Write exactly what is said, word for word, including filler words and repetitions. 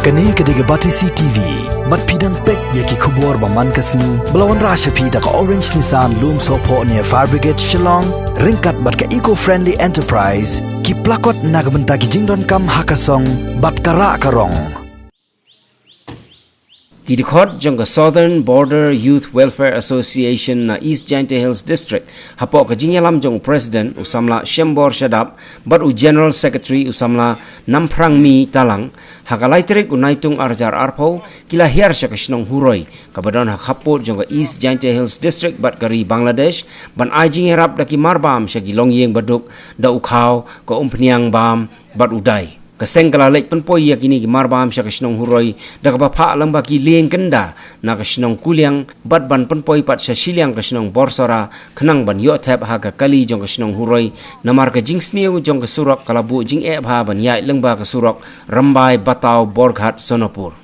Kane ka dei ka Batesi T V. Bad phi dang peit ïa ki khubor ba man ka sngi ba la wanrah sha phi da ka Orange Nissan Lumsohphoh near Fire Brigade Shillong, ryngkat bad ka Eco Friendly Enterprise, ki plakot na ka bynta ki jingdonkam ha ka song bad ka rah ka rong. Ki dkhot jong ka Southern Border Youth Welfare Association na East Jaintia Hills District, hapoh ka jingïalam jong u President u samla Shembor Shadap bad u General Secretary u samla Namphrangmi Talang, ha ka lai tarik u Naitung arhajar arphew, ki la hiar sha ka shnong Huroi, kaba don ha khappud jong ka East Jaintia Hills District bad ka ri Bangladesh, ban ai jingïarap da ki marbam sha ki longïing baduk da u khaw, ka umphniang bam bad u dai. Ka seng ka la leit pynpoi ïa kine ki marbam sha ka shnong Huroi da kaba phah lyngba ki lieng kynda na ka shnong Kuliang, bad ban pynpoi pat sha shiliang ka shnong Borsora, khnang ban ïoh thep ha ka kali jong ka shnong Huroi, namar ka jingsniew jong ka surok ka la buh jingeh bha ban ïaid lyngba ka surok Rymbai Batau Borghat Sonapur.